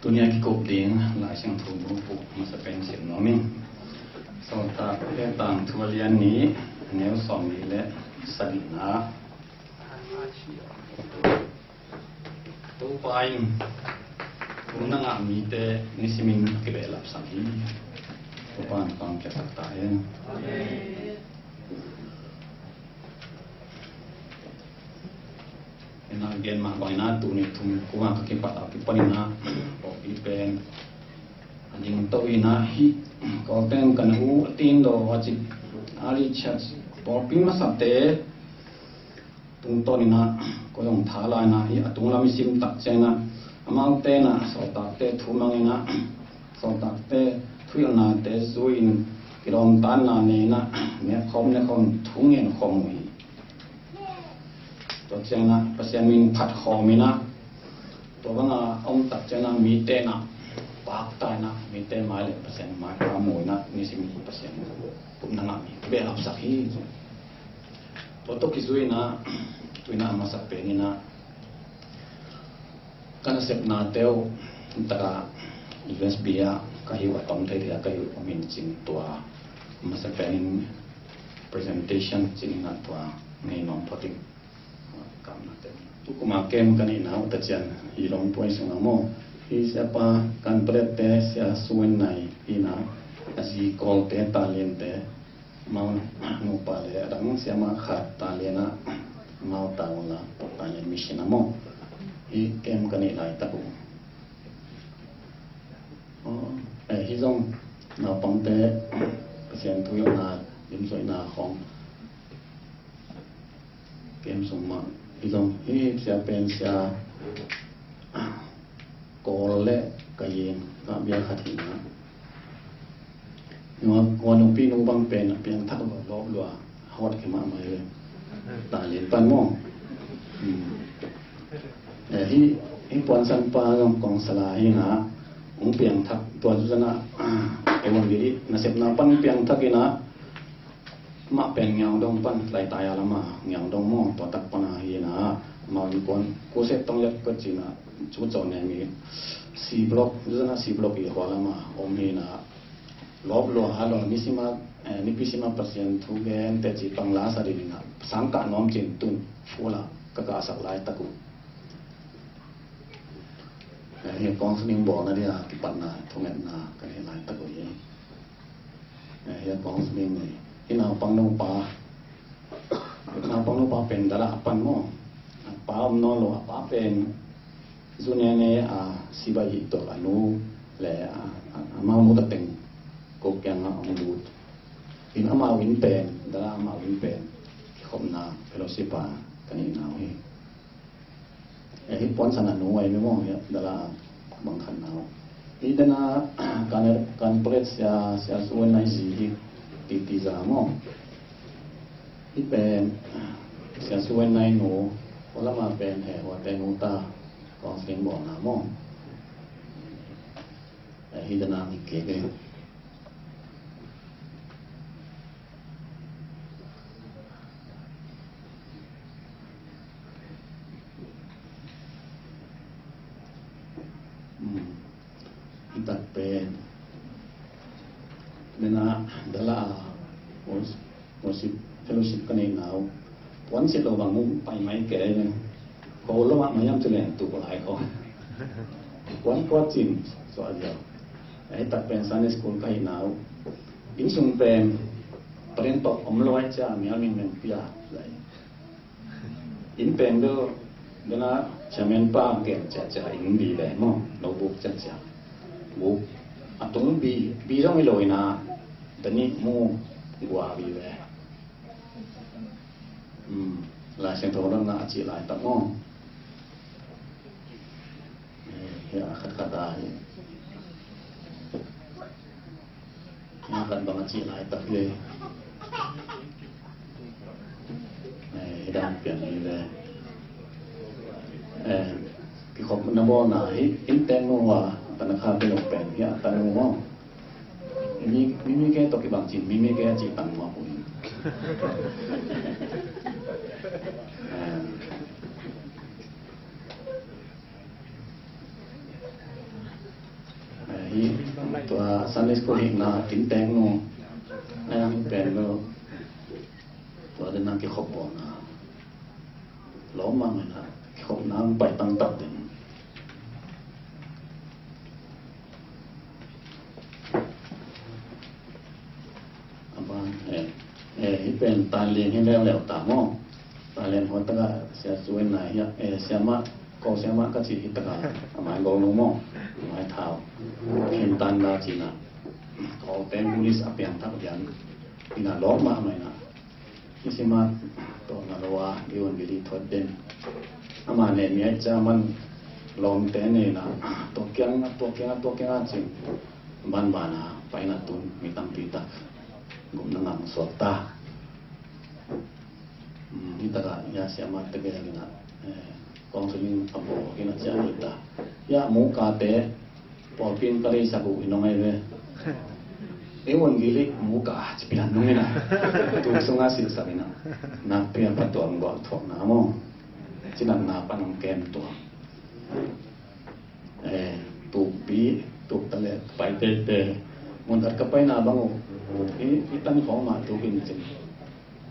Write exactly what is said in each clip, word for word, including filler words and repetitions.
Tuni a kikup ding Lai Siangtho nu puk masa pen sim nuam ing. Sawltak Peter thu a lian nih, a neu sawmnih le sagihna. Topa in thu na ngah mite nisimin kibehlapsak hi. Topa in pang kiasak ta hen. Ina gen mah bang ina tuni thum kuma ka kipat a kipan ina pawlpi pen a ding to ina hi. Kawlten kan u a tin do a cik a li chat pawlpi masate tungtawn ina ko zong thala ina hi a tunglam i sim tak ciang ina amaute ina sawltakte thu mang ina sawltakte thuhilhnate zui in kilawmtanna nei ina nekkhawm nekkhawm thu ngen khawm uh hi. Tua ciangin ah Pasian min phat khawm in ah tua banga a om tak ciangin ah mite in ah pakta in ah mite mai le Pasian mai pha mu in ah nisim in Pasian pumna ngah mi behlapsak hi. Tua tawh kizui in ah tu in ah a masa pen in ah ka nasepnate uh taka U S B ah ka hi uh a tom thei thei ah ka hi uh a min cin tua masa pen in presentation cin in ah tua ngei nuam phot ing. Kamnate uh. Tukuma kem ka neihna uh tacian hi lom puai sungah maw hi siapa kan palette sia suan nai hi na a zi kawlte talente mau nupa le a dang siama khat talena mau taula talen mission a maw hi kem ka neih lai tak uh. Hi zong naupangte Pasian thu i omna limsuaina khawng kem sung mah hi zong hi sia pen sia kawl le ka yen ka bia khat hi na. Nua kua nupi nu bang pen a piang thak lo lop lua hot ke mah mai le ta len pan maw. Hi hi puan san pa zong kong sala hi na ung piang thak tua zu zana e wang di nasepna pan piang thak hi na. Mah pen ngiang dong pan lai tai a lama ngiang dong maw tua tak pana hi na. Mah in kuan kuset tong lek ka cina cu caw ne mi C block zana C block i hua lama om hi na. Lop lua ha lo nisima nipi sima Pasian thu gen te ci pang la sa ding na sangka nuam cin tun fula ka ka sak lai taku. Hi kong sning bawlna dia kipatna thungetna ka hi lai taku hi. Hia kong sning ni hi naupang nupa naupang nupa pen dala a pan maw. A pa om nawn lo a pa pen zu nene a sibai hi tawh a nu le a mau nu tateng ko kianga om lut. In amau in pen dala amau in pen kikhopna fellowship a ka neihna uh hi. Hi puan sana nu ai mi maw hi dala bang khan na uh. Hi dana kan kan pret sia sia suan nai zi hi ti ti za maw. Hi pen sia suan nai nu ko lama pen he hua te nu ta kong sing bo na maw. Hi dana mi ke ke. Hi tak pen nena dala worship fellowship ka nei nau puan sit lo bang mu pai mai ke ne. Ko lo ma mayam ci len tu ko lai ko puan ko cin so a dia. Hi tak pen Sunday school ka hi nau. Inn sung pen paren tok om lo ai cia mial ming meng pia lai. Inn pen bel dana chairman pa gen cia cia inn bi ve maw lo buk cia cia buk a tung bi bi zong i lo ina dani mu gua bi ve. Lai Siangtho dang na a ci lai tak maw. Hi a khat khat a hi. Hi a khat bang a ci lai tak hi. Hi dan pian hi le. Kikhop na bawl na hi in teng nu a tan a kha pia lo pen hi a tan nu maw. Mi mi ke to kibang cin mi mi ke a ci tang maw hui. Tua Sunday school hihna tintek nu, a yang pen lo, tua dena kikhop bawlna lawm mahmah na, kikhopna ang pai tangtak den. A ban, eh, eh, hih pen Tan Lian hi leuleu ta maw. Tan Lian hua taka Sia Suan nai hi a, eh, siamah, ko siamah ka cih hi taka, a mai gol nu maw, a mai thau. Khen tan da cina. Ko ten Buddhist a piang thak lian. Ina lawm mahmah ina. Kisimat tawh na lo a, i un gili thot den. Ama ne mi ai ca man lawmte ne na, tua kiang, tua kiang, tua kiang a cing. Banbana paina tun mi tampi tak gupna ngam suak ta. Hmm, hi taka ya siama tege na, eh, kong suning a bo kina cia hi ta. Ya mu ka te Pawlpi in ka leisak uh i nong ai ve. Ei un gili mu ka ci pian nong ina. Tu sunga silsak ina. Nakpi a patuam guak thuakna maw. Cinakna pan hong kem tua. Eh, tukpi, tuk ta le pai tete. Mun khat ka paina bang uh. I, i tan khawng mah tukin cin.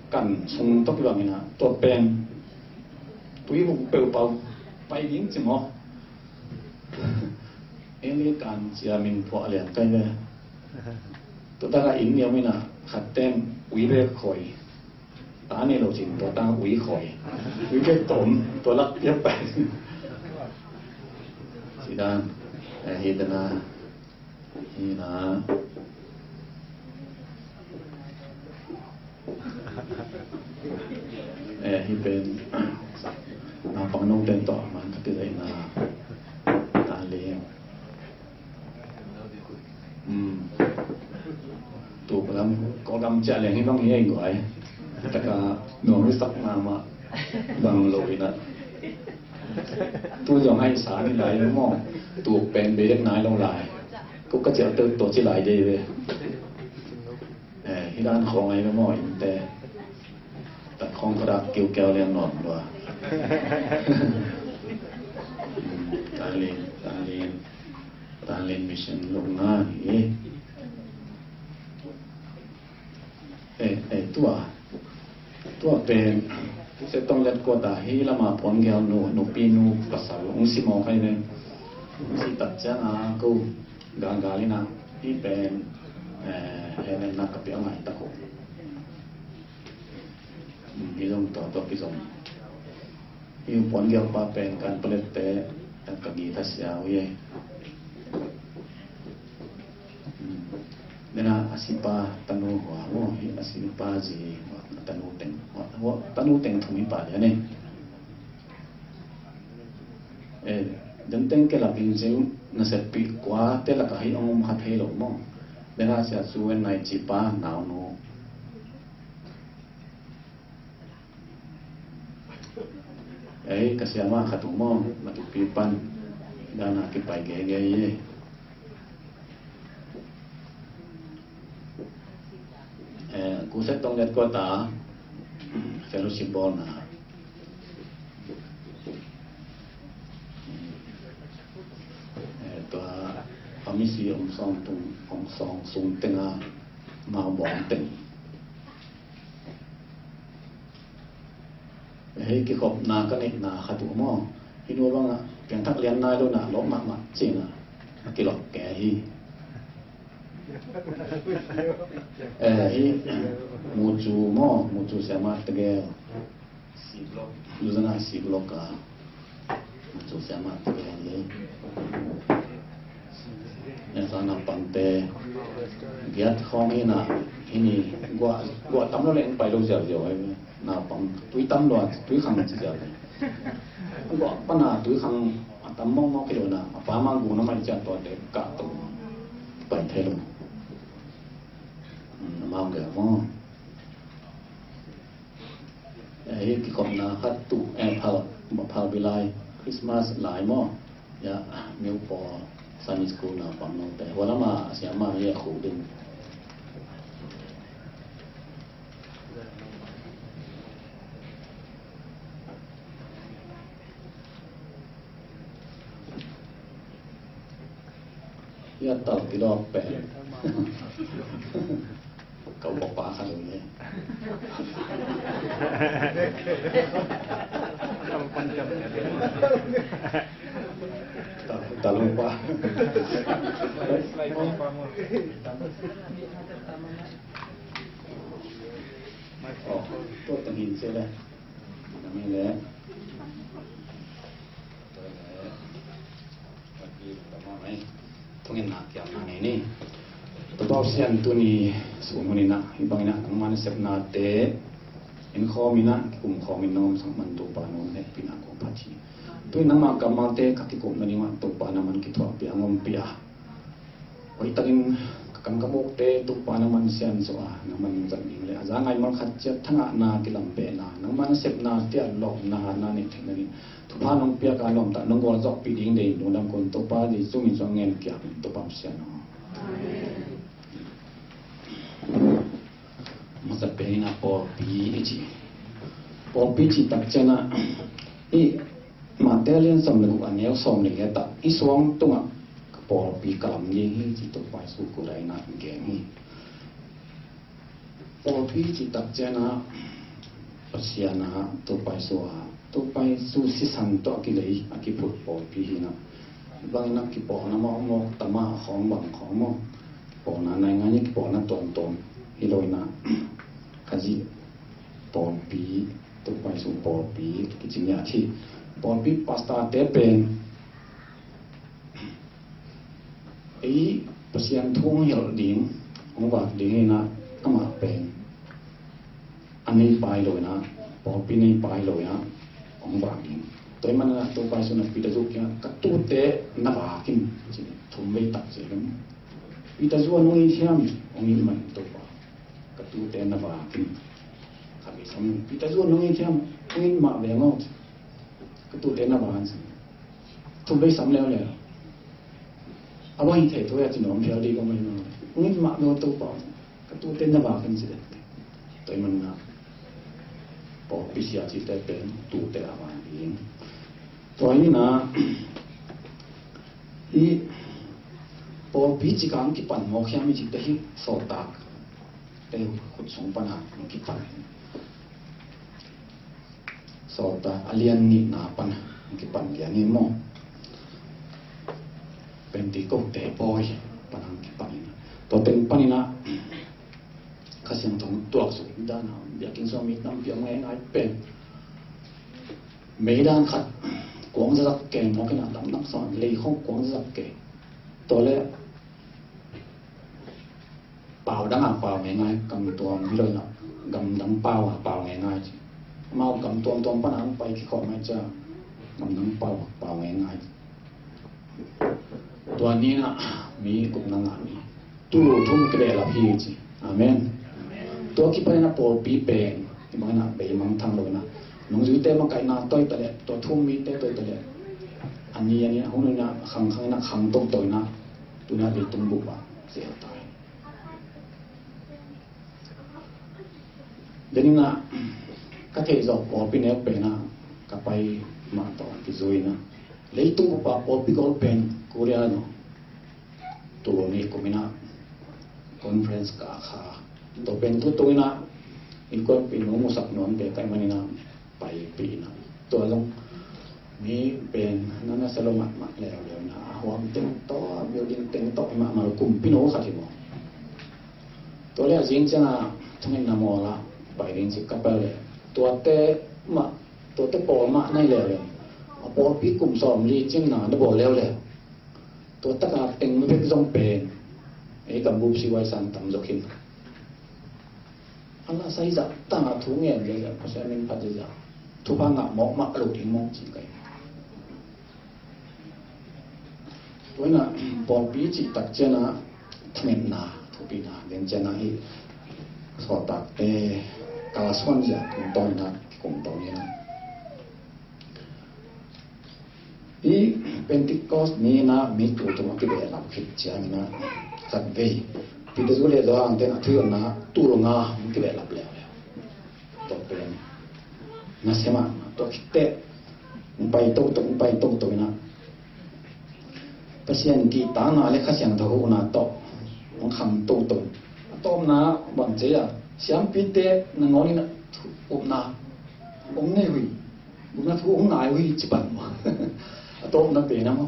Kan sung tawh kibang ina. Tua pen. Tui huk peuh pau. Pai ding ci maw. Eli kan cia min phuah lian kai ve. Tua taka inn niam ina khat ten ui ve khoi. Ta ni lo cin tua tang ui khoi. Ui ve tom tua lak pia pai. Sidan, eh, hi dana. Hi na. Eh, hi pen. Naupang nong ten tawh man ka ti dai na. Ta ling. Hmm. Tu lam, ko lam cia leng hi bang hi ai guai. Taka nuam hi sak na ma. Bang lo ina. Tu zong hai sa ni lai maw. Tu pen be dek nai lo lai. Ko ka cia tu to ci lai de ve. Eh, hi dan khawng ai maw, innte. Tat khawng khuadak kiukiau lian nuam lua. Tanlin, Tanlin, Tanlin Mission lungna hi. Eh, eh, tua. Tua pen, se tong let kua ta hi lama pon gel nu, nupi nu pasal, ung si mawk ai ven. Si tat ciang a ko, gang gal ina, hi pen, eh, heaven na ka piang ai ta ko. Hi zong tua tua pi zong. Hi puan giak pa pen kan palet te ka gi ta sia ui. Nena a sipa tanu hua, hua hi a sipa zi hua tanu teng hua, hua tanu teng thum hi pa dia ne. Eh, den teng ke lak in zing na set pi kua te lak a hi ong om khat hei lo mo. Nena sia su wen nai ci pa nau nu. Ei, ka siama khat uh maw, matupi pan dana kipai gege ye. Eh, kuset tong let kua ta fellowship bawlna. Eh, tua pamisi om song tung, om song sung tenga mau bawng teng. Hei kikhopna ka neihna khat uh maw. Hi nu bangah piangthak lian nai lo na lawh mahmah cina a kilawk ke hi. Eh, hi mucu maw, mucu siama tegel. Luzana siklok a macu siama teke hi. Esa na pangte giat khawng hi na, hi ni gua, gua tam lo leng pai lo ziau ziau hi. Na pang tui tam lo a tui khang ci ziau hi. Gua pana tui khang a tam mong mong kilo na a pa ma gu na mai cia tua te ka to pai the lo. Na mau ge mo. Eh, hi kikhopna khat tu, eh, phal, phal bilai, Christmas lai maw. Ya, miu paw Sunday school na pang nong te. Hua lama siama ye khu ding. Ia tal pilawk pen ka upa pa kha lo le. Tal, tal upa. Oh, tua tengin se le. Nang le. Thungetna kiamna nei ni. Topa Pasian, tuni sung hun in ah, hih bangin ah nangma nasepnate en khawm in ah, kikum khawm in nong omsak man Topa nong hehpihna kong phat hi. Tuni nangma kammalte ka kikumna ding ah Topa nangman kithuahpih a, ompih a, hoihtakin ka kam ka mukte Topa nangman siansuah a, nangman zat ding le a za ngai mal khat ciat thangahna, kilampehna, nangma nasepnate a lawpna, na neih theihna ding thupha nong piak a, lawmta nong gualzawhpih ding deih lungdam kong Topa Jesu min suang ngen kiam Topa Pasian aw. Masa pen in ah pawlpi i ci. Pawlpi cih tak ciang ah i Mate a lian sawm le guk a neu sawm le giat ah i suang tungah ka pawlpi ka lam ding hi ci Topa Jesu kut ah in ah gen hi. Pawlpi cih tak ciang ah Pasian ah, Topa Jesu ah, Topa Jesu sisan tawh a kilei a kiphut pawlpi hi in ah, bangin ah kipawlna mawkmawk, tama khawng bang khawng maw, kipawlna naingan hi, kipawlna tuamtuam hi lo in ah, Khazih pawlpi, Topa Jesu pawlpi kici ngiat hi. Pawlpi pastorte pen ei Pasian thu hong hilh ding, hong vak ding hi in ah, amah pen a neipa hi lo in ah, pawlpi neipa hi lo in ah, hong vak ding. Tua ahih manin ah Topa Jesu in ah Peter zu kiangah, ka tuute na vak in, ci, thum vei tak ci. Peter zu ah nong it hiam? Hong it mah in, Topa, ka tuute na vak in. Khat vei sam, Peter zu ah nong it hiam? Hong it mah veng aw, ci. Ka tuute na vak in, ci. Thum vei sam leuleu. A bang hi thei thu a ci nuam phial ding ka mah hi. Hong it mah veng aw Topa, ka tuute na vak in, ci. Tua ahih manin ah pawlpi sia cihte pen tuute a vak ding. Tua hi in ah i pawlpi cih kang kipan mawk hiam i cihte hi Sawltakte khut sung pan a kipan. Sawltak a lian nihna pan kipan lian in maw, Pentecost te pawi pan kipan in, tua teng panin ah Kha Siangtho tuaksuk dan a, biakinn sung mi tampi om ngeingai pen. Meidan khat kuang zazak kei mawk in ah, damdam sawn lei khawng kuang zazak kei. Tua leh pau dang a pau ngeingai, gam tuam hi lo in ah, gam dang pau a pau ngeingai ci. Amau gam tuamtuam pan a hong pai kikhawm mai ciang gam dang pau a pau ngeingai. Tua ni in ah mi gukna ngah mi tul thum kibehlap hi ci. Amen. Tua kipan in ah pawlpi pen hih bang in ah beimang thang lo in ah, nungzuite makaihna tawh hi ta leh, tua thu-um mite tawh hi ta leh, a ni a ni a hun in ah khangkhang in ah khang toto in ah, tu-in ah leitung bup ah zel ta hi. Tua in ah ka theih zawh pawlpi neu pen ah ka pai mah tawh kizui in ah, leitung bup ah pawlpi gol pen Korea no. Tul nih kum in ah conference ka kha. Tua pen tu tung in ah innkuanpihnu musak nuamte ka hih manin ah paipih in ah, tua zong mi pen na nasia lo mahmah leuleu in ah, a huam teng tawh, a building teng tawh hi mahmah lo, kumpinu khat hi maw. Tua leh a zing ciang ah thungetna mual ah pai ding ci ka pai leh, tuate mah, tuate pawl mah na hi leuleu, a pawlpi kum sawmli ciang na na bawl leuleu. Tua tak a teng bek zong pen ei gambup C Y sang tam zaw khin. A la sai zah tang a, thu ngen zah zah, Pasian min phat zah zah, thupha ngah mawkmah lo ding mawk ci ka hi. Tua in ah pawlpi cih tak ciang ah thungetna, thupina den ciang ah hih Sawltakte kalsuan zia tungtawn in ah kikum to ni in ah, hih Pentecost ni in ah mi tul thum a kibehlap khit ciangin ah, khat vei Peter zu le Johan te'n a thuhilhna tul nga hong kibehlap leuleu. Tua pen nasia mahmah, tua khit teh hong pai toto, hong pai toto in ah, Pasian kihtakna le Kha Siangtho huhna tawh hong kham toto. A tawpna bang ci a, siampite nangawn in a thu upna om nei uh hi, upna thu hong ngai uh hi ci pan maw? A tawpna pen a maw?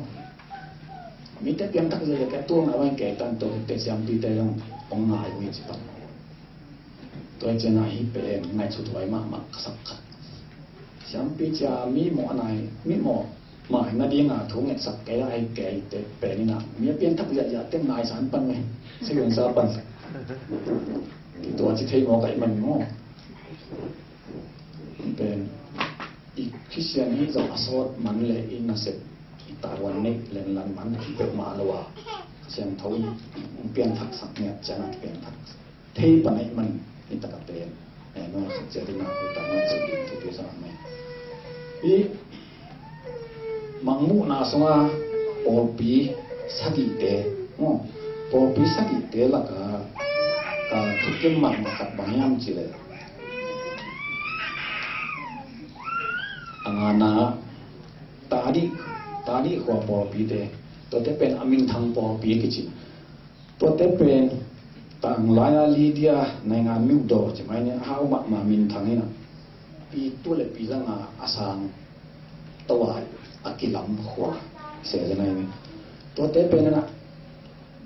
Mite piangthak zia zia ke tuang a vai ke tan to te siampite zong hong ngai uh hi ci pan maw? Tua ciangin ahi pen ngaihsut huai mahmah ka sak khat. Siampi cia mi mawh a nai, mi mawh mah hi nadinga thu ngetsak kei a, ahi kei te pen ina mi a pianthak liahliah teng nai san pan meh. Sigunsa pan. Tua ci thei maw ka i man maw? Pen i Khristian hi zong a sawt man le i nasep i taiwan neih lenlan man hi peuhmah lo a, Kha Siangtho in pianthak sak ngiat ciangin pianthak thei pan ahih manin, hi takah pen, eh, nong khak ciat in a, hu tak nong cih ding thupi sa mai. Hi mangmuhna sunga pawlpi sagihte, oh, pawlpi sagihte laka, ah, thukim mahmah khat bang hiam cih leh, a ngana, Tadih, Tadih khua pawlpite, tuate pen a minthang pawlpi kici. Tuate pen tanglai-a Lydia naingan miuhdaw ci mai ni, a hau mahmah minthang hi na. Pi tul le pi zanga a sang tawai a kilam khua se zia nai ni. Tuate pen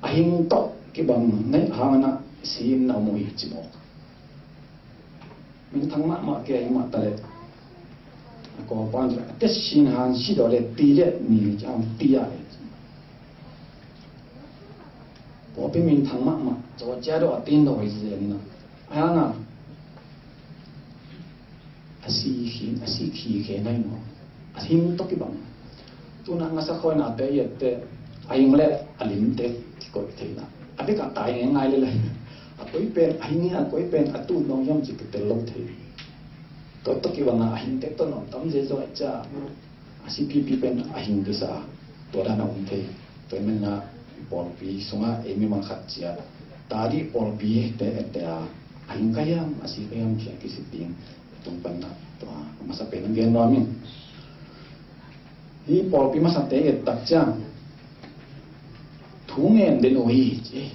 a hing tawh kibang neih hangin a si in na om uh hi ci mawk. Minthang mahmah kei mah ta leh a kawpan a tet sin han si daw leh ti leh ni ciang ti a leh. Pawlpi minthang mahmah, caw cia daw a tin daw hi zen na. A hang a, a si khi, a si khi khe nai maw? A hing tawh kibang. Tuna ngasa khawinate i et teh, a hing le a limte kikoih theihna. A bek a tai ngeingai lel a. A koi pen a hing hi a, a koi pen a tu nuam hiam cih kitel lo thei. Tua tawh kibang a, a hingte tawh nuam tam zeizawh cia. A si pipi pen a hing kisa. Tua dan a om thei. Tua ahih manin a pawlpi sungah ei mi mangkhat ciat Tadih pawlpite et teh a, a hing ka hiam, a si ka hiam, khia kisit ding. Tung pan na, tua masa pen gen nuam ing. Hih pawlpi masate et tak ciang thu ngen den uh hi ci.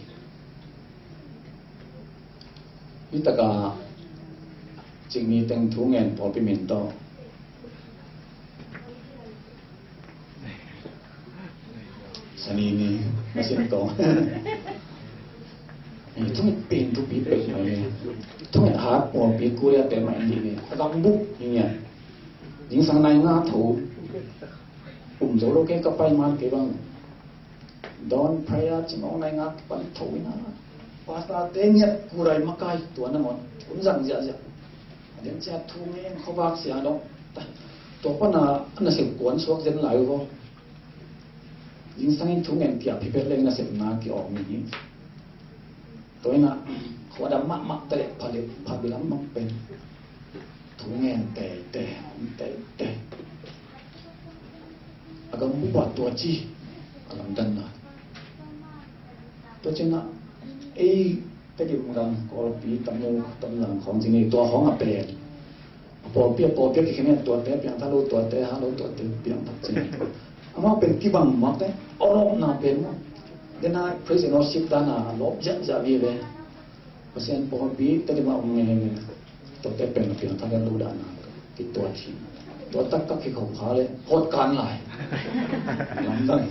Hih takah Cingmi teng thu ngen pawlpi min tawh Sani ni, na sin kong. Thunget pen thupi pek mai ni. Thunget hat pawlpi Korea te mai ni ni. A gam buk ni ni. Zingsang nai nga tho. Um zo lo kei ka pai man kei bang. Dawn prayer ci mawk nai nga kipan tho ina. Pastor te ngiat kurai makai tua nangawn. Um zang ziahziah. A den cia thu ngen khuavak sia dong. Tua pana a nasep kuan suak zen lai uh. Zingsangin thu ngen tiap hi pet leng nasepna ki-awk mi hi. Tua ina, khuadam mahmah te le pha le pha bilam mah pen thu ngen teitei, teitei. A gam bup ah tua ci a lamdanna. Tua ci ina, ei Tedim gam Kawlpi, Tamu, Tamzang khawng ci ni, tua khawng a pen a pawlpi a pawlpi a kikhen in tuate piangthak lo, tuate ha lo, tuate piangthak ci. Amau pen kibang makte, awlawpna pen maw. Dena praise and worship dana a lawp ziahziah vive. Pasian pawlpi Tedim a om ngenge. Tuate pen a piangthak lo dana kituat hi. Tua taktak kikhop kha le hot kan lai. Lamdang.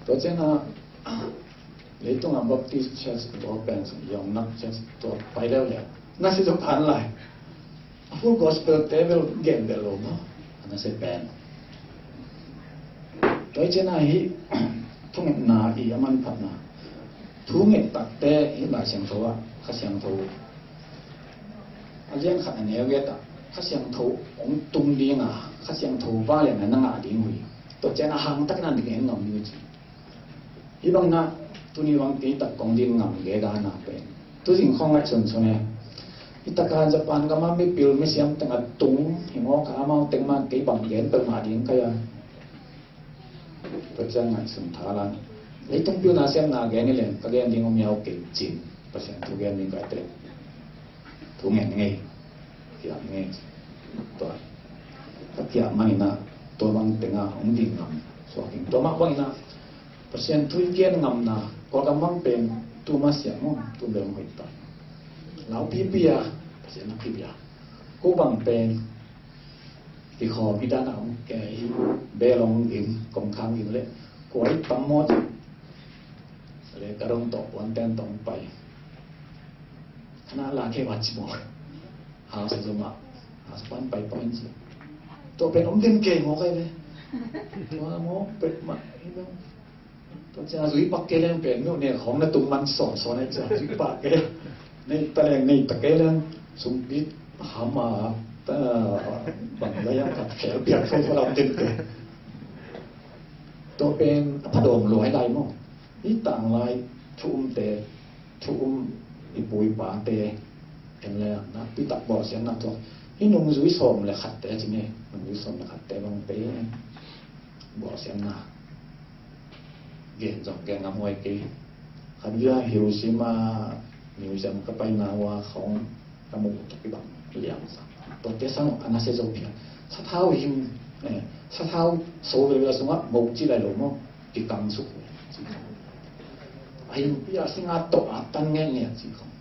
Tua ciangin a Leitung a Baptist Church tua pen yong nak church tua pai leu le na si zo kan lai. A Full Gospel te bel gen bel lo maw? A na se pen. Tua ciangin a hi thungetna i a manphatna. Thunget takte hi Lai Siangtho ah, Kha Siangtho. A lian khat a neu get ah Kha Siangtho hong tung ding a, Kha Siangtho vale na na ngah ding uh hi. Tua ciangin a hang takin a ding en ngam ding uh ci. Hih bangin a, tuni bang kei tak kong din ngam gega na pen. Tuzing khawng ngaihsun sun e. Hih taka Japan gama mipil misiam teng a tung, hi ngawk a amau teng man kei bang gen peuhmah ding ka hi a. Tua ciang ngaihsun thalan. Leitung pilna siamna gen hi leng, ka gen ding om hiau kei cin. Pasian thu gen ding ka hi teh. Thu ngen ngei. Kiam ngei. Tua. Ka kiam manin a, tua bang teng a, hong ding ngam. Suak ing. Tua mah bangin a, Pasian thu i gen ngamna, Kawlgam bang pen tu mah siam maw, tu bel hoih ta. Lau pipi a, Pasian a pipi a. Ko bang pen kikhawm hi dan a om kei hi, bel hong gim, kongkhak gim leh kua i tam maw ci. Le ka dong tawh puan ten tawh hong pai. Ka na la kei vat ci maw. Hausa zom ah, hausa pan pai pan ci. Tua pen om den kei maw kei le. Tua maw pet mah. Tua ciang a zui pak kei leng pen, no ne khawng na tung man sawnsawn e ciang zui pak kei. Nei ta leng, nei ta kei leng, sungkit ham a, ta bang lai a kat khel piak fo fo lam den kei. Tua pen a pha dawm luai lai maw. I tang lai thu umte, thu um i pu i pate, en le nakpi tak bawlsiatna tua. Hih nungzui sawm le khatte ci ne, nungzui sawm le khatte bang pen bawlsiatna. Gen zong gen ngam huai kei. Khat via Hiroshima museum ka paina ua khawng ka muh tuk i bang liang sa. Tuate sang a nasia zo phian. Sathau hing, eh, sathau so velvel sungah mo ci lai lo maw. Kikang suk. A hing pia singa tawh a tan ngen ngen ci khawng.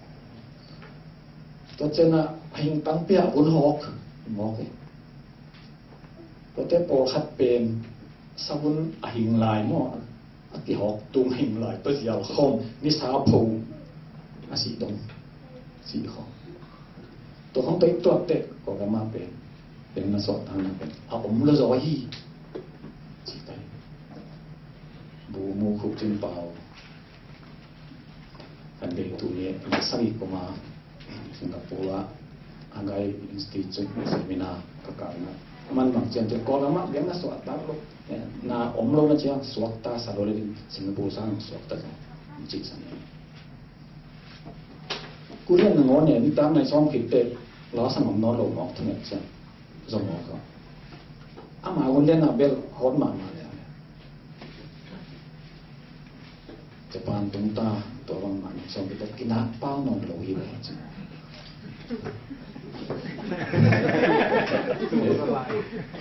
Tua ciangin a hing tang pia vun hawk. Mawk eh. Tuate pawlkhat pen savun a hing lai maw, a kihawk tung hing lai, tua zial khawm, nisa pho a sih dong, sih khawm. Tua khawng tua i tuatte, Kawlgam ah pen, pen na sawt tang na pen a om lo zaw hi. Ci tai. Bu mu khuk cin pau. Kan dei tu ni, na sagih kuma Singapore ah Agai Institute seminar ka kah na. Man bang cian te Kawlgam ah biang na suak tak lo. Na om lo na ciang suak ta sa lo le ding Singapore sang suak ta zong. Cik sang. Kulian na ngawh ne, ni tak nai sawm khit te, la sang om nawn lo mawk thunget ciang. Zong mawk a. Ama hun den a bel hot mahmah le. Japan tung ta, tua bang mah sawm kita kinak pau nawn lo hi lo ci.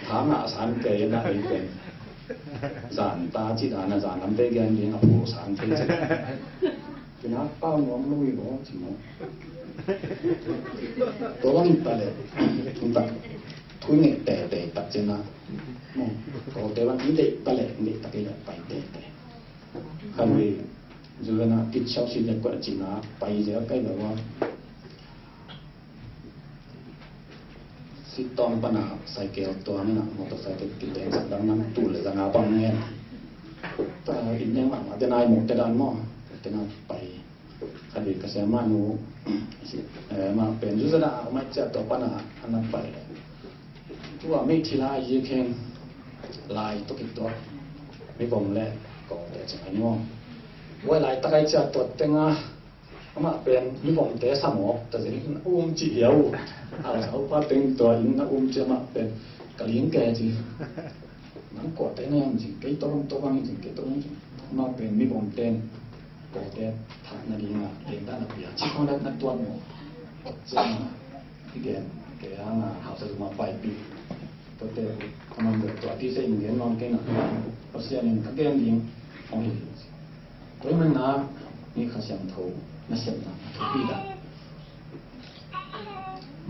Tha ngah san kei na ei pen. Zan ta ci dan a zan lam te gen ding a phu san thei ci. Kinak pau nawn lo hi lo ci maw. Tua bang ta le. Tung ta. Thu nge te te tak ci na. Maw. Ko te bang i te ta le, i te ta ke le pai te te. Khan vei, zu na kit sau si le ko ci na, pai ze kai lo wa. Si tong pana cycle tua na, motorcycle ti le sa dang nang tu le dang a bang ngen. Ta in neng ma ma te nai mo te dan mo, te na pai. Khan vei ka sia ma nu, si, eh, ma pen zu na, ma cia tua pana, ana pai. Tua mi thila yi khen, lai to ki tua. Mi bom le, ko te cia ni mo. Wai lai ta kai cia tua te nga, Amah pen mi bomte sa mawk ta zia in a um cih hiau. A sa upa teng tua in a um cih amah pen ka ling ke ci. Nang kuate na hiam ci, kei tawh bang tawh bang ci, kei tawh bang ci. Amah pen mi bomte kuate thah na ding a, len dan a pia ci kong na tuan mawk. Ci a, i gen ke a nga hausa zuma paipih. Tuate a man tua ti se in gen nawn kei na. Pasian in ka gen ding hong hi. Tua ahih manin mi Kha Siangtho nasepna a thupi dah.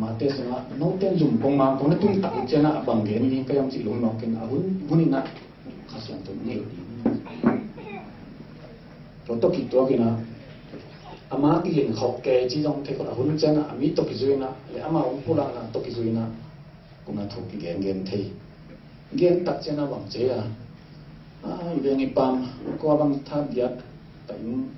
Mate sungah note in zum kong ma kong na tun tak uh ciangin a bang gen ding ka hiam cih lungnawk in a hun hun in a Kha Siangtho ngeih ding. Tua tawh kituak in a ama kigen khawk kei ci zong thei khawk a hun ciangin a mi tawh kizui in a le ama hong pulakna tawh kizui in a Kong a thu kigen gen thei. Gen tak ciang a bang ci a. A, i veng i pam, kua bang tha giat, ta in,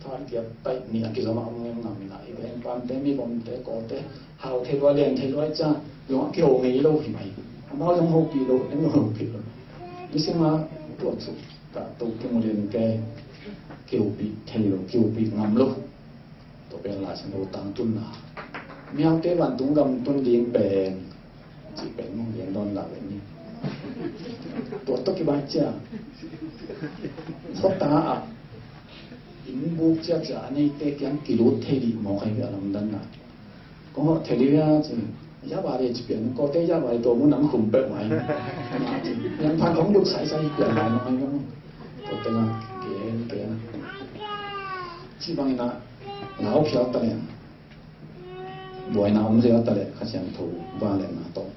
tha giat, ta in nih a kizom a om ngem ngam in a, i veng i pam te, mi bom te, ko te, hau thei lua, lian thei lua, ca, zong a kiho ngei lo hi mai. Amau zong hopih lo, en zong hopih lo. Ni sima, tua chu, ta tu kimu lian ke, kihopih thei lo, kihopih ngam lo. Tua pen Lai Siangtho tangtunna. Miaute vantung gam tun ding pen cih pen mong lian dawn lau ven ni. Tua tawh kibai cia. Khota ah inn buk ciacia a neite kiang kilut thei dih mawk ahi a lamdanna. Kong hawh thei dih a ci. Yaba dih ci pian kawte yaba dih tua mu nam khum peuh mai. Yang phan kong lut saisai hi pian lai mawk ahi. Tena gen gen ci bangin ah lau phial ta leh, buaina om zel ta leh Kha Siangtho vangliatna tawh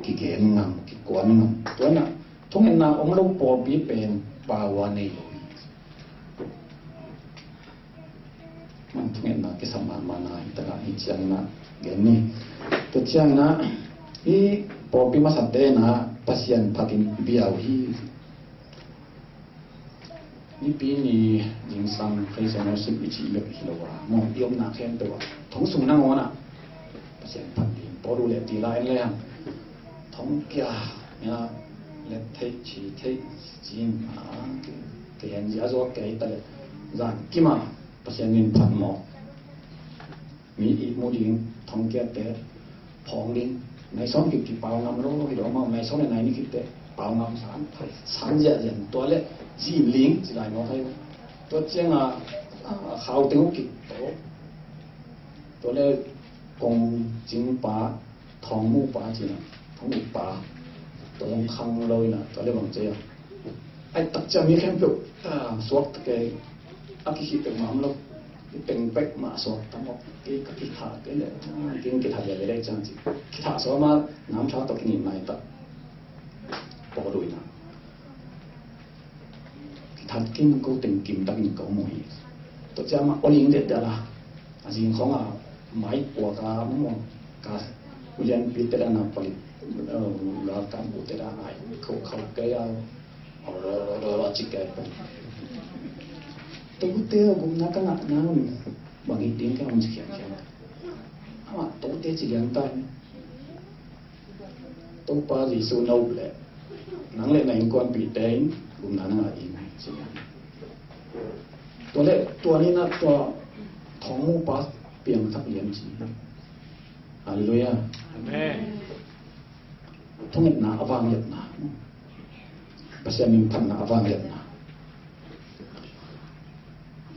kigen ngam, kikuan ngam. Tua in ah thungetna om lo pawlpi pen power nei lo hi. Thungetna kisam mahmahna hi takah hi ciangin ah gen ni. Tua ciangin ah hih pawlpi masate in ah Pasian phatin bia uh hi. Nipi ni zingsang praise and worship i cih bek hi lo a, maw, i omna khempeuh ah thong sung nangawn ah Pasian phat ding, Paul uh leh Sila en le hang thong kia, nia, let theih, ci theih, cin, a, kei hen zia zuak kei ta leh zan kim a Pasian min phat mawk. Mi ihmu ding, thongkiatte phawng ding. Nai sawm kip kip pau ngam lo hi lo maw, nai sawm le nai nih kip teh pau ngam san, san ziahziah, tua leh zin ling ci lai maw, khai. Tua ciang a, a, khau teng uh kip to. Tua leh kong cing pa, thawng mu pa ci na, thawng mu pa, tua zong khang lo in a, tua leh bang ci a. Ai tak ciang mi khempeuh, a, suak tak e, a kikhih peuhmah om lo. I peng peuhmah suak tam aw. Kei ka kithah kei leh, a, kei kithah leh leh ciang ci. Kithah suak mah, nam tha tawh kinin nai tak. Pawl uh in a. Kithat kim ko teng kim takin ko mu hi. Tua ciang mah aw ling det dala. A zing khawng a mai puak a mu ka ulian pi te dana palik, eh, gal kam bu te dana ai ko khau kei a. Aw lo lo lo lo ci kei. Tote aw gumna ka ngah na un bang it ding ka un ci khian khian. Amah tote ci liang tai. Topa Jesu na up leh nang leh na innkuanpihte in gumna na ngah ding ci. Tua leh tua ni na tua thawng mu pa piangthak lian ci. Halleluiah. Amen. Thungetna a vangliatna. Pasian min phatna a vangliatna.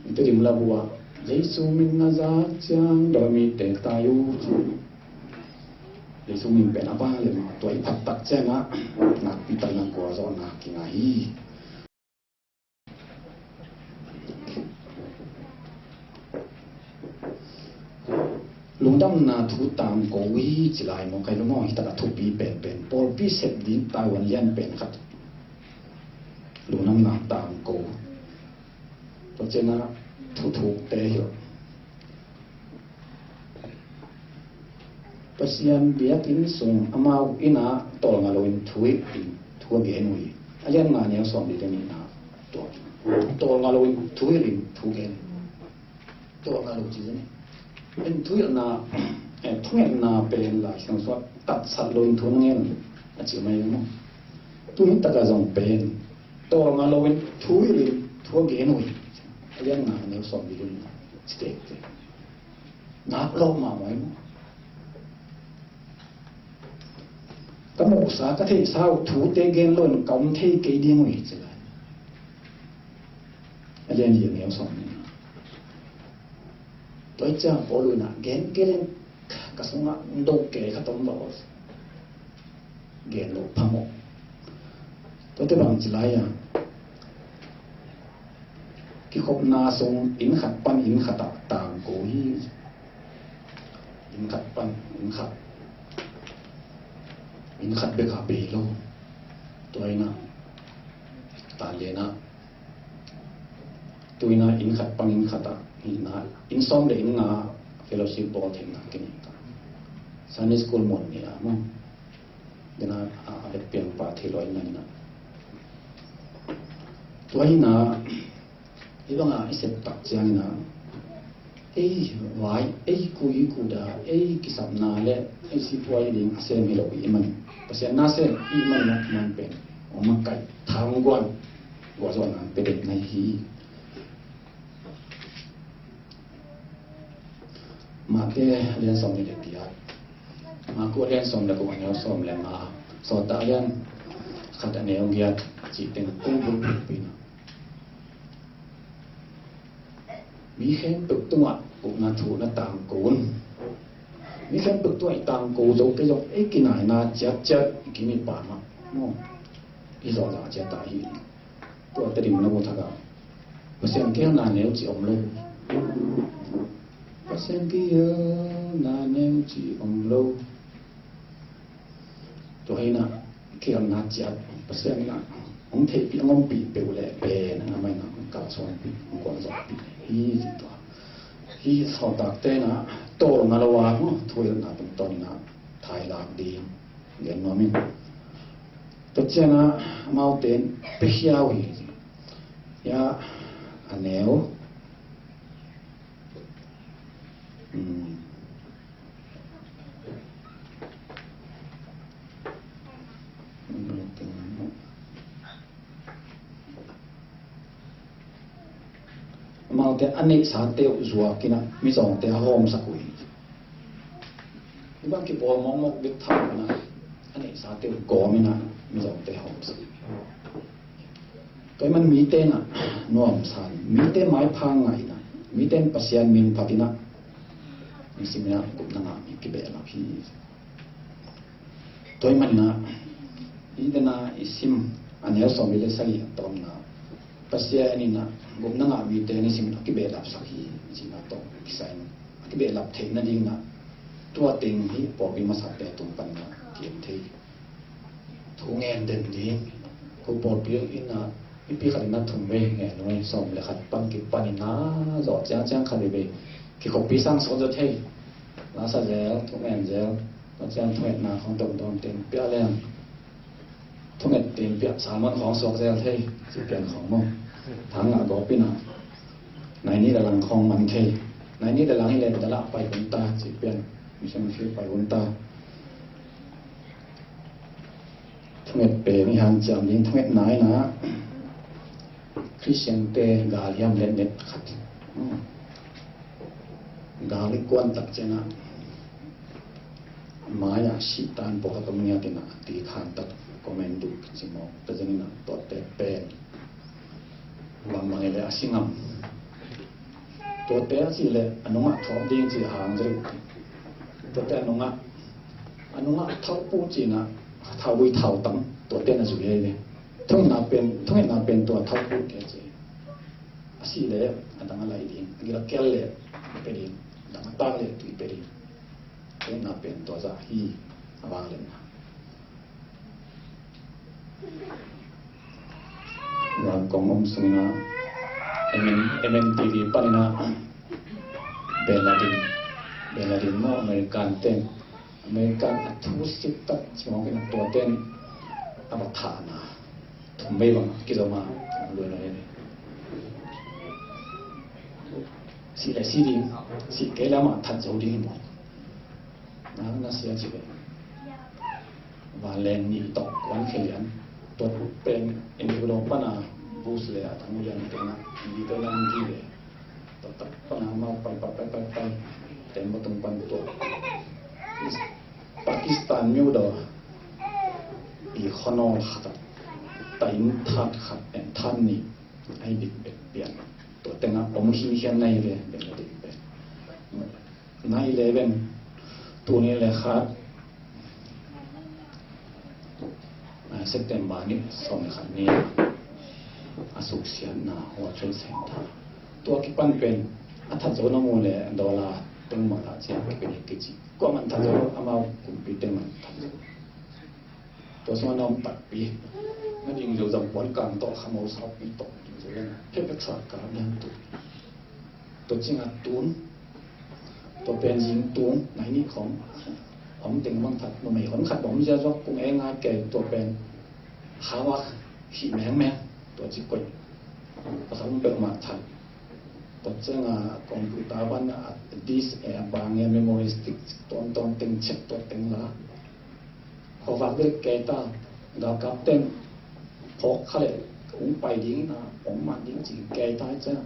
Ite dim la bua. Jesu min na za ciang dawi mite tai uh. Jesu min pen a vangliatna. Tua i phat tak ciang a nakpi tak na gualzawhna kinga hi. Lungdamna thu tangko uh hi ci lai maw, kai lungdam hi takah thupi penpen. Pawlpi sep ding taiwan lian pen khat. Lungdamna tangko. Tua ciangah thuthukte hi lo. Pasian biakinn sung amau innah tawlnga loin thu hilh in thu a gen uh hi. A lian nga neu sawm li le nihna tua. Tawlnga loin thu hilh in thu gen. Tawlnga lo ci zen. En thu hilhna, eh, thungetna pen Lai Siangtho ah tatsat loin thu na ngen a ci mai maw. Tuni takah zong pen tawlnga loin thu hilh in thu a gen uh hi. A lian nga neu sawm li le nihna ci tektek. Nak lo mahmah hi maw? Ka muhsa, ka theihsa uh thute gen loin ka om thei kei ding uh hi ci lai. A lian li a neu sawm ni. Tua hi ciang Paul uh in ah gen kei leng ka sungah do kei khat om lo. Gen lo phamawh. Tuate bang ci lai a, kikhopna sung inn khat pan inn khatah tangko hi. Inn khat pan inn khat, inn khat bekah bei lo. Tua innah tanlianah Tuina inn khat pan inn khatah hihna, inn sawm le inn nga fellowship bawl theihna kinei ta. Sunday school mun ni la maw? Dena a, a bet piang pa thei lo inn na inn na. Tua inn na, hih banga i sep tak ciangin a, ei vai, ei kui, i kuda, ei kisapna le ei sipuai ding a sem hi lo i man. Pasian na sem i man na man pen. Ong makaih thang guan. Gualzawhna pe dek na hi. Mate a lian sawm nih le giat. Maku a lian sawm le guk a neu sawm le nga. Sawltak a lian khat a neu giat cih teng kong bulphuh pina. Mi khempeuh tungah ukna thu na tangko un. Mi khempeuh tungah i tangko zo kei zong ei kinaina ciatciat i kim i pam ah maw? I zawhzah ciat ah hi. Tua Tedim na mu thak ah Pasian kihelna neu ci om lo. Pasian kihelna neu ci om lo. Tua hi na kihelna ciat Pasian na hong theihpih hong ompih peuh leh pen a mai na hong kalsuanpih hong gualzawhpih hi ci tua. Hi sawltakte na tawlna lo a mu thuhilhna tungtawn na thailak ding gen nuam in. Tua ciangin amaute in pia hiau hi. Hia a neu. Hmm. Amaute a neihsate uh zuak in a mizawngte a hawmsak uh hi. Hih bang kipawl mawkmawk bek tham in a, a neihsate uh kawm in a mizawngte a hawmsak uh hi. Tua ahih man mite in a nuamsa in, mite maipha ngah in a, mite in Pasian min phat in a, nisim in a gupna ngah mi kibehlap hi. Tua ahih manin a, hih dan a i sim a neu sawmli le sagih a tawpna, Pasian in a gupna ngah mite nisim in a kibehlapsak hi, cihna tawh kisai in a kibehlap theih nading in a, tua teng hih pawlpi masate tung pan in a kigen thei. Thu ngen den ding. Ko pawlpi in a, mipi khat in a thum vei ngen uh, sawm le khat pan kipan in a, zawh ciangciang khat vei vei kikhoppi sang sawt zaw thei. Lasa zel, thu ngen zel. Tua ciang thungetna khawng dongdong teng pia leng, thunget teng pia salmon khawng suak zel thei, ci pian khawng maw. Thang ngah gawp in a, nai nih le lang khawng man thei. Nai nih le lang hi le dalah pai hun ta, ci pian, mission field pai hun ta. Thunget pen i hanciam ding, thungetna in a Khristiante gal hiam letnet khat. Hmm. Gal i kuan tak ciang a, mai-ah sihtan pawlkhat om ngiat in a, ti khan tak, comment duk ci mawk ta zeng in a, tuate pen bangbang hi leh a si ngam. Tuate a sih leh a nungah thawp ding ci hang zek. Tuate a nungah, a nungah thauh puh ci in a, thaugui thautang, tuate na zui hi ve. Thungetna pen, thungetna pen tua thauh puh te ci. A sih leh a dang a laih ding, a gil a kel leh a pia ding, a dang a tak leh tui pia ding. Thungetna pen tua zah hi, a vangliatna. Van kong om sung in a, M N, M N T V pan in a, Bin Laden, Bin Laden maw, American ten, American a thu sik tak ci mawk in a, tua ten a va thahna thum vei bang kizom a, luai luai. Sih leh sih ding, sih kei leh amah that zo ding hi mawk. Na, na sia ci ve. Vanleng nih tawh kuan khe lian. Tua pen India dong pan a Bush le a thang lian pen a, India pen a India le. Tua tak pan a mau pai, pai, pai, pai, pai. Tembatung pan tua Pakistan myo daw i khonol khat a, tain that khat, en that nih, ai bit bet pian. Tua teng a om hi hian nai ve, ben a ding pen. Nai eleven, tuni le khat, ah, September ni sawm le khat ni a suksiatna World Trade Center. Tua kipan pen a that zo na mu le dollar teng mah lah ciang kipe kici. Kua man that zo, amau kumpi teng man that zo. Tua sungah na om takpi. Na ding zo zam puan kang tawh, kha mo saupi tawh ding zo leng. Hepek sa ka dang tu. Tua cingah tun. Tua pen zing tun. Nai nih khawng. Om teng bang that. Numei hon khat bawm zia zuak kung e ngai kei tua pen. Hawa hi mengmeng. Tua ci koih. Pasal um pek mah that. Tua cingah computer ban a disk e bang e memory stick ton ton teng check tua teng la. Khuavak bek kei ta, galkap ten phawk kha leh ung pai ding in a, om man ding ci kei ta i ciang.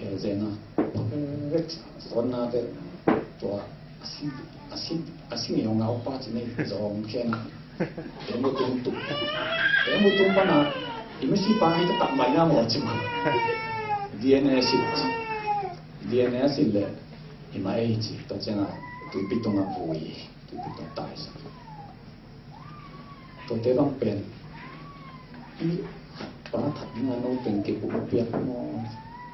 E, zen a, phawk bek sawnna te tua a si, a si, a si ngeu ngau pa ci nei zawng khian a. Te mu tung tuk. Te mu tung pan a, i misi pa hi ka tak mai na maw ci ma. D N A sit, D N A sit leh i ma ei ci, tua ciang a tuipi tung a vui. Tuipi tung tai sa. Tuate bang pen i Pa that ding a no teng kei pum piak maw?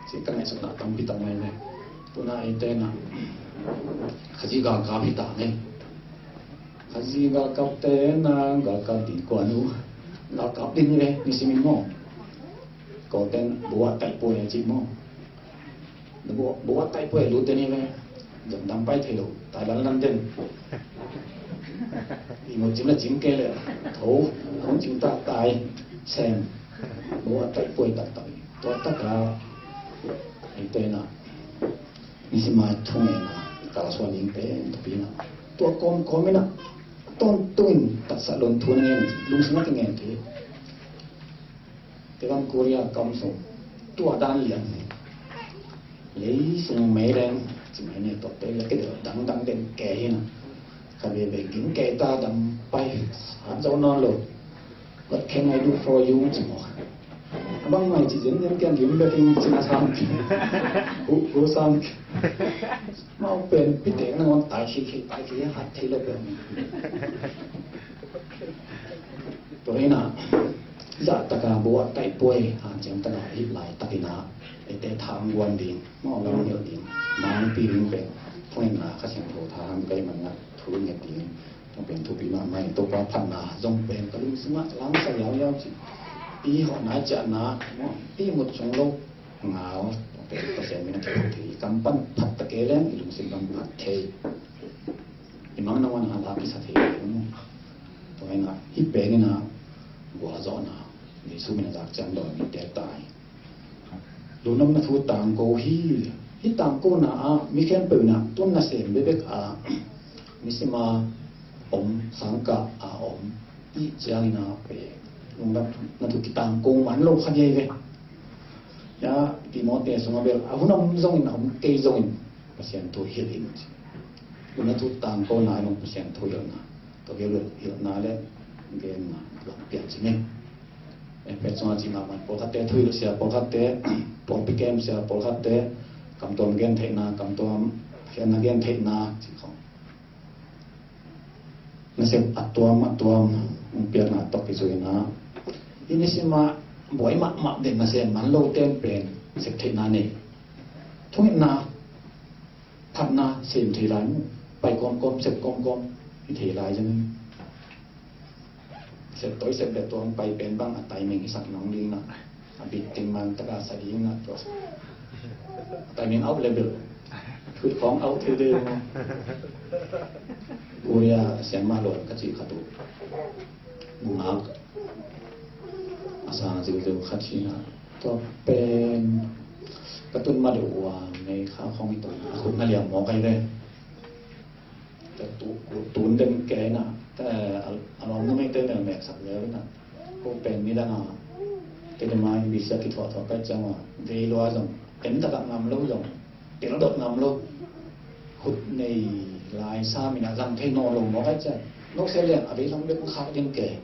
Ci ka ngaihsutna tampi tak mai mai. Tuna eite na Khazih galkap hi ta ne. Khazih galkap te na galkap ding kua nu galkap ding le ni simin maw? Ko ten buat tai poi ci maw? Buat tai poi lu te ni le. Zong dam pai thei lo tai lan lan den. I mo cim le cim ke le. Tho hong cim tak tai. Sem. Buat tai poi tak tai. Tua tak a eite na ni simai thung e na. Kalsuan ing pen tapi na. Tua kom kom ina. Ton tun tak sa lon thun ngen. Lung sung ngen te. Te bang Korea kam sung tua dan lian. Lei sung mei leng ci mai ne tok te le ke dang dang den ke hi na. Ka be be ging ke ta dang pai hat zo non lo. What can I do for you? Ci mo. Abang mai ci zen zen kian lim be king ci na sang. Hu hu sang. Mau pen pi te na ngon tai khi khi tai khi hat thei lo pen. Tua hi na, zah taka buat tai poi, hanciam taka hih lai takin a, eite thang guan ding, maw lam hilh ding, mangpi ding pen, thongin na Kha Siangtho tha hang kai man na, thu nget ding, tua pen thupi mahmah hi, Topa phatna zong pen, ka lungsim ah lam sa yau yau ci, i hawh nai ciah na, maw, i mut sung lo, ngau, tua pen Pasian min a kiphat thei, kam pan phat ta kei leng, i lungsim pan phat thei. I mang na wan a la kisa thei lo mu. Tua ina hi pen ina gualzawhna Jesu min a zak ciang dawi mi tek tai. Lungnopna thu tangko hi. Hi tangkona ah mi khempeuh ina tun nasem bekbek a mi sima om sangkah a om i ciang ina pe lungnopna thu kitangko man lo kha ngei ve. Ya Timote sunga bel a hun om zongin a om kei zongin Pasian thu hilh in ci. Tuna thu tangkona in Pasian thu hilhna. Tua bel hilhna le genna lak pian ci ning. Efesa sunga ci mahmah pawlkhatte thu hilh sia pawlkhatte pawlpi kem sia pawlkhatte kamtuam gen theihna kamtuam khenna gen theihna ci khong. Nasep a tuam a tuam hong piakna tawh kizuina i nisim a buai mahmah den nasem man lo ten pen sep theihna nei. Thungetna phatna sem thei lai mu pai kawmkawm sep kawmkawm i thei lai zong. Sep toi sep le tuam pai pen bang a timing i sak nong ding na. A bit ting man taka sa ding na tua. A timing out level. Thut khawng out thei dei na. Korea sian mah luan ka cih khat uh. Ngak a sang ziuziu khat hi na. Tua pen ka tun mah deuh ua mei kha khawng i tun a khut na liam mawk ai ve. Tun den kei na a lawm numei te melmeksak leu na. Ko pen midang a tele mai bisa kithuahthuah kai ciang a vei lua zong en takah ngam lo zong tel dot ngam lo. Khut nei lai sa mina zang thei nawn lo maw kai ciang no se lian a vei lam bek khak ding kei.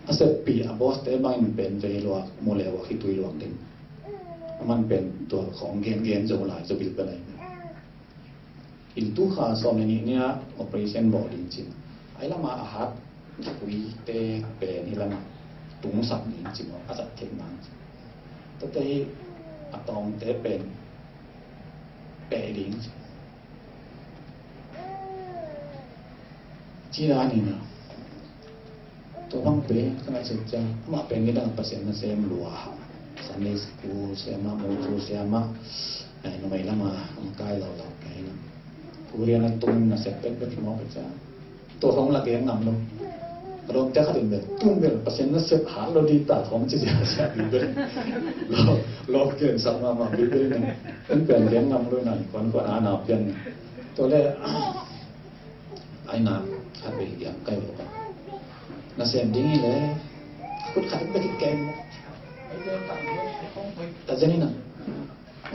A seppi a boss te bangin pen vei luak mu le ua khitui luak ding. A man pen tua khawng gen gen zo lai zo bil pe lai. In tu kha sawm le nih nia operation bawl ding cin ai lama a hat khui te pen hi lama tungsak ding cin a zat thei nang cin. Tate hi a tawng te pen peh ding cin. Ci dan in a tua bang pen ka ngaihsut ciang amah pen midang Pasian nasem lua. Sunday school siam a, motu siam a, numei lam a hong kai lo lo pen Korea na tung nasep pek pek mawk ciang tua hong la gen ngam lo. Ka lawmte khat in bel tun bel Pasian nasep hat lo ding ta hong ci sia sia ding bel lo lo gen sak mama bel bel na en pen gen ngam lo na kuan kuan a na pian. Tua le ai na khat be hiam kai lo ka nasem ding hi le khut khat be ki kem ta zeni na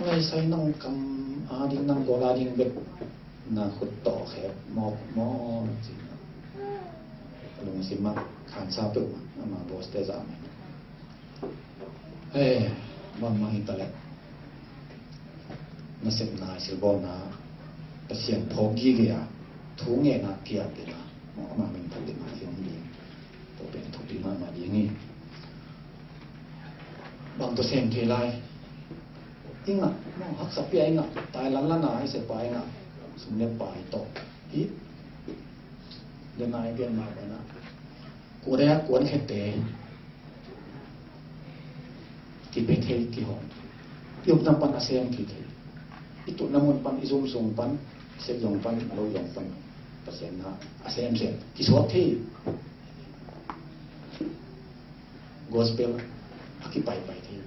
ngai sai nang kam a ding nang gola ding be na khut to khep mok mok ci na lungsim a khan sa pe ma ama boss te za mai. He, mama hi ta le. Nasepna silbawlna Pasian phawk gige a thu ngeina kiam dena mama min phal dena hiam ding. Tua pen thu Mahmah ding hi. Bang tawh sem thei lai? I ngah, haksa pia i ngah, tai lanlan a i sepa i ngah, sum le pai tawh hi. Dena i gen mah bana, kuan a kuan khete kipia thei, kihawm. I upna pan a sem kithei. I tutna mun pan, i zum sung pan, sep zong pan, lo zong pan, Pasian na a semsem kisuak thei. Gospel a kipaipai thei.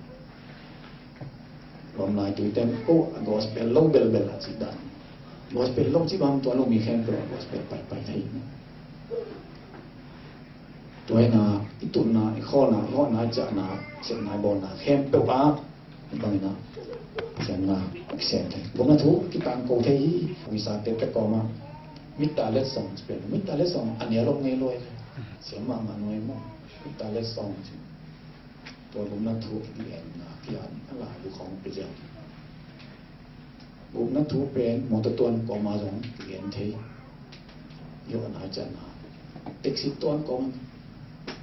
Lamlai tuite ko a gospel lo belbel a cih dan. Gospel lo cih bang tuan lo mi khempeuh a gospel paipai thei. Tua hi a, i tutna, i khawlna, i hawhna, i ciahna, sepna, i bawlna khempeuh ah bangin a, siamna a kisem thei. Bawlna thu kitangko thei hi. Uisate te kawma, mitta letsong ci pen, mitta letsong a nia lo ngei lo hi. Siam mahmah nuai maw? Mitta letsong ci. Tua bawlna thu kigenna kian a lai bu khawng pi ziau. Gupna thu pen mawtaw tuan kawma zong kigen thei. Yoh nai cian na. Taxi tuan kawm,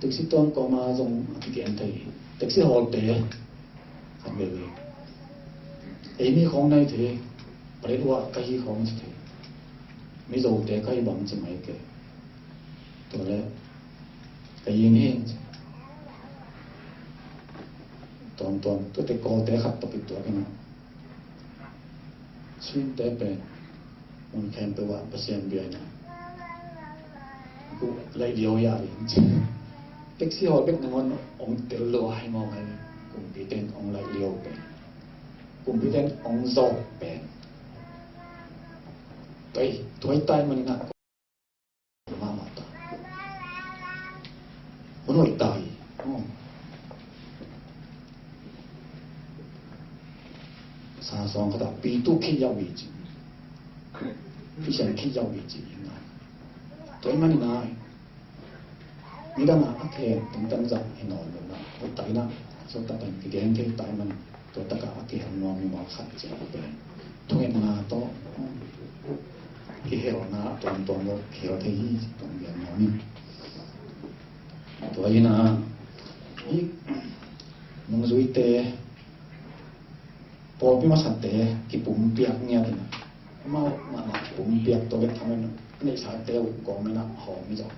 taxi tuan kawma zong kigen thei. Taxi hawlte khat veve. Ei mi khawng nai thei. Palet uah ka hi khawng ci thei. Mizote ka hi bang ci mai ke. Tua le ka hi ni. Tuan tuan, tuate kawlte khat tawh kituak hi na. Chin te pen mun khempeuh ah Pasian bia hi na. Ku laih liau ya in. Taxi hawl bek nangawn ong tel lo a hi mawk a hi. Kumpi ten ong laih liau pen, kumpi ten ong zawk pen, tuai, tuai tai man na. Mahmah ta. Hun hoih ta hi. Oh. Sa sawng khat ah pi tu khit yau hi ci. Pi sian khit yau hi ci. Tua hi manin a, midang a a khen tungtang zah hi nawn lo na. Hoih ta hi na. So ta pen kigen thei ta hi manin. Tua takah a kihel nuam mi mawk khat ciang a pen thungetna tawh kihelna tuamtuam lo kihel thei hi. Tuam lian nuam hi. Tua hi na, i nungzuite, pawlpi masate kipumpiak ngiat hi na. Amau mahmah kipumpiak tawh bek thang hi na. Neihsate uh kawm hi na, hawm hi zong.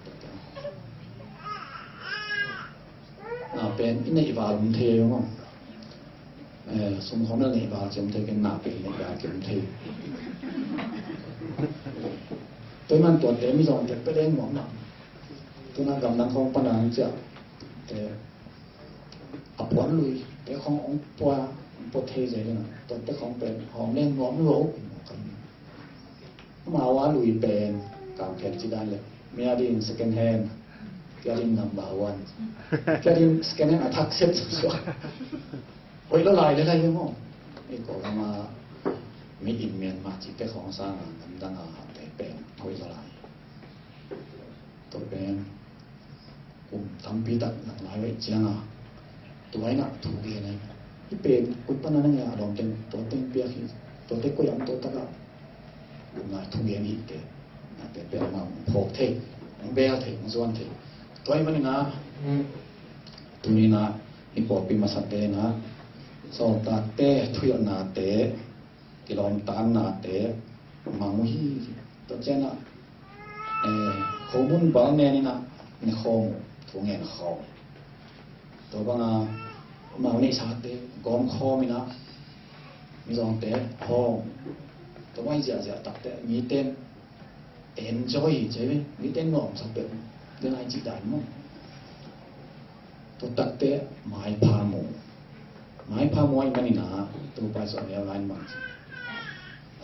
Na pen i neih val um thei maw? Eh, sum khawm na neih val ci om thei, ken na pen neih val ci om thei. Tua hi man tuate Mizawngte pia leng nuam na. Tuna gamdang khawng pan a ang ciah, eh, a puan lui te khawng ong pua, ong pua thei zai ding a. Tuate khawng pen hawm leng nuam lo. Amau a lui pen, kam khen ci dan le, mi a din second hand, ki a din number one, ki a din second hand a thak set suak. Hoih lo lai le lai le maw? Ei ko gam a mi in Myanmar cite khawng sang a, namdang a hate pen hoih lo lai. Tua pen kum tampi tak nak lai vei ciang a, tua in a thu gen a, i pen kut pan a nang a lawm teng tua teng piak hi. Tua te koi am tua tak a, kum lai thu gen hi te. Na te pen ma phawk thei, bel thei, zuan thei. Tua hi manin a, tuni in a, i pawlpi masate in a, sawltakte thuhilhnate, kilawmtatnate mang uh hi. Tua ciang a, eh, khomun bal nen in a, ne khawm uh, thu ngen khawm. Tua bang a, amau neihsate gawm khawm in a, Mizawngte hawm. Tua bang ziahziah takte mite enjoy hi ci ve, mite nuamsak peuh. Tua lai cih dan maw? Tua takte maipha mu. Maipha mu ahih manin a, Topa Jesu a mel lai mang ci.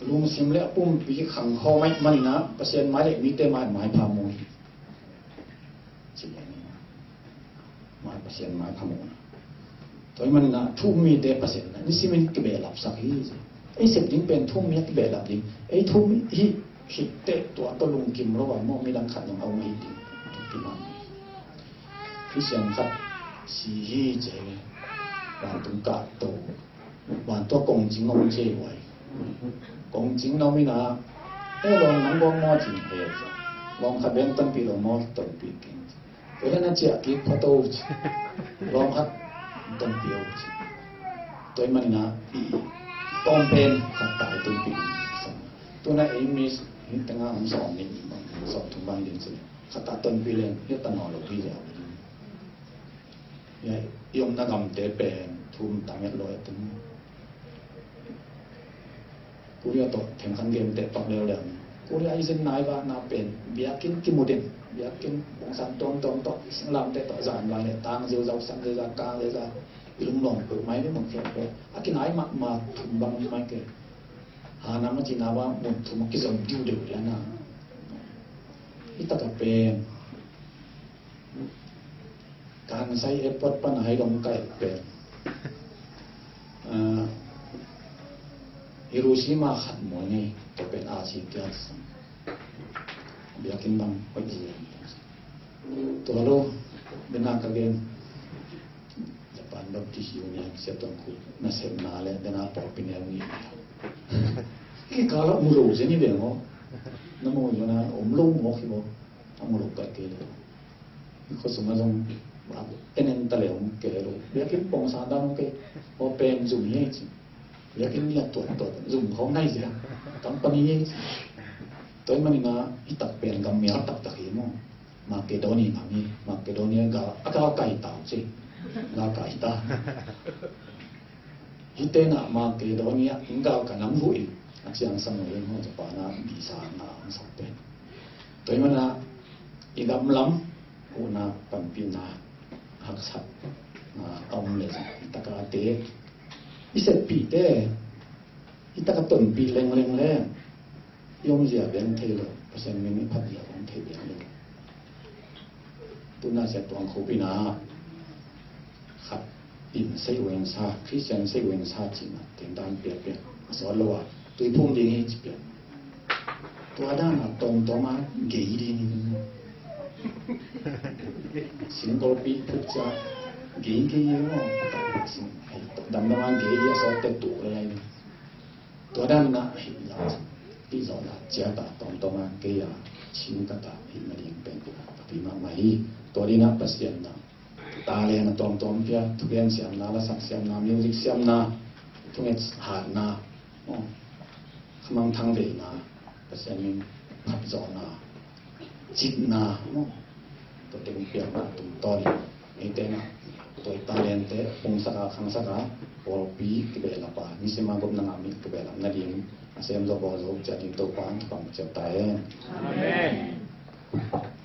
Lungsim le a pumpi khang khawm ahih manin a, Pasian mai le mite mai maipha mu hi. Ci le ni. Mai Pasian maipha mu na. Tua ahih manin a, thu-um mite Pasian na nisimin kibehlapsak hi ci. Ei sep ding pen thu-um mi a kibehlap ding. Ei thu-um hi khit teh tua tawh lungkim lo a maw, midang khat zong a um ahi ding. Tua pi man. Christian khat si hi ci. Vantung kahto. Vantung kongcing om ci vai. Kongcing na om in a. Eh, lawm nang bawm maw cin he. Lawm khat beng tampi lo maw, tampi keng. Tua hi a na ciah kik photo ci. Lawm khat tonpih o ci. Tua hi manin a i tawm pen khat ta i tonpih. Tuna ei mi hi tanga om sawm ni, sawm thum bang din ci. Khat ta tonpih leng hi ta nawn lo hi leh. Ya, i omna gamte pen thum ta nget lo e tung. Korea tawh thengkhan game teh pak leuleu. Korea i zen nai vahna pen biakinn kimu den, biakinn pongsan tuamtuam tawh, singlamteh tawh zan vai le tang ziauziau, san ziauziau, kang ziauziau, i lunglawm peuh mai le mangkhiat peuh a kinai mahmah thum bang mai ke. Hanam a cina va mun thum a kizom diudeu lian a. Hi takah pen Kansai airport pan a hai dong kaih pen ah, Hiroshima khat maw ni, tua pen a si tiang sang. Biakinn bang hoih zi. Tua lo, bena ka gen. Japan Baptist Union, Sia Tuang Khu, na sem na le, bena pawlpi neu ni. Ki kala mu lo zi ni beng o. Na mu lo na, om lo mo ki mo. A mu lo ka ke le. Khuasung a zong en en ta le om kei lo. Biakinn pongsan dan om kei. Aw pen zum hi ei ci. Biakinn nia tuat tuat zum khawng nai zia. Company hi ei ci. Tua hi manin a hi tak pen gam mial taktak hi maw. Makedoni ngam hi. Makedoni a gal a gal kai ta ci. Gal kai ta. Hihte na Makedoni a gal ka nam hu in a ciang sang lo in hong Japan a bisa na ang sak pen. Tua hi mana i gam lam huhna panpihna haksatna a om le zong i takate i seppihte i taka tonpih lengleng le i omzia beng thei lo, Pasian min i phatzia beng thei beng lo. Tuna Sia Tuang Khu pi na khat in sei wen sa, Christian sei wen sa cina, tendan piapia a sawt lo a, tui phum ding hi ci pian. Tua dan a tawmtawm a gei ding hi. Singkol pi phut cia gei gei hi maw. Sing, hei, damdam a gei hi a sawt te tuk le lai ding. Tua dan na hih zawh, hih zawh na ciat a tawmtawm a kei a cing ka ta hih na ding pen tua ka pi mahmah hi. Tua ding a Pasian na talent a tawmtawm pia, thugen siamna, lasak siamna, music siamna, thunget hatna, aw, khamangthang veina, Pasian min phat zawhna, citna, aw, tua teng piakna tungtawn in eite na tua i talente pungsak a, khangsak a, pawlpi kibehlap a, nisim a gupna ngah mi kibehlap nading a sem zo bawl zo ciat ding Topa in thupha hong pia ciat ta hen. Amen.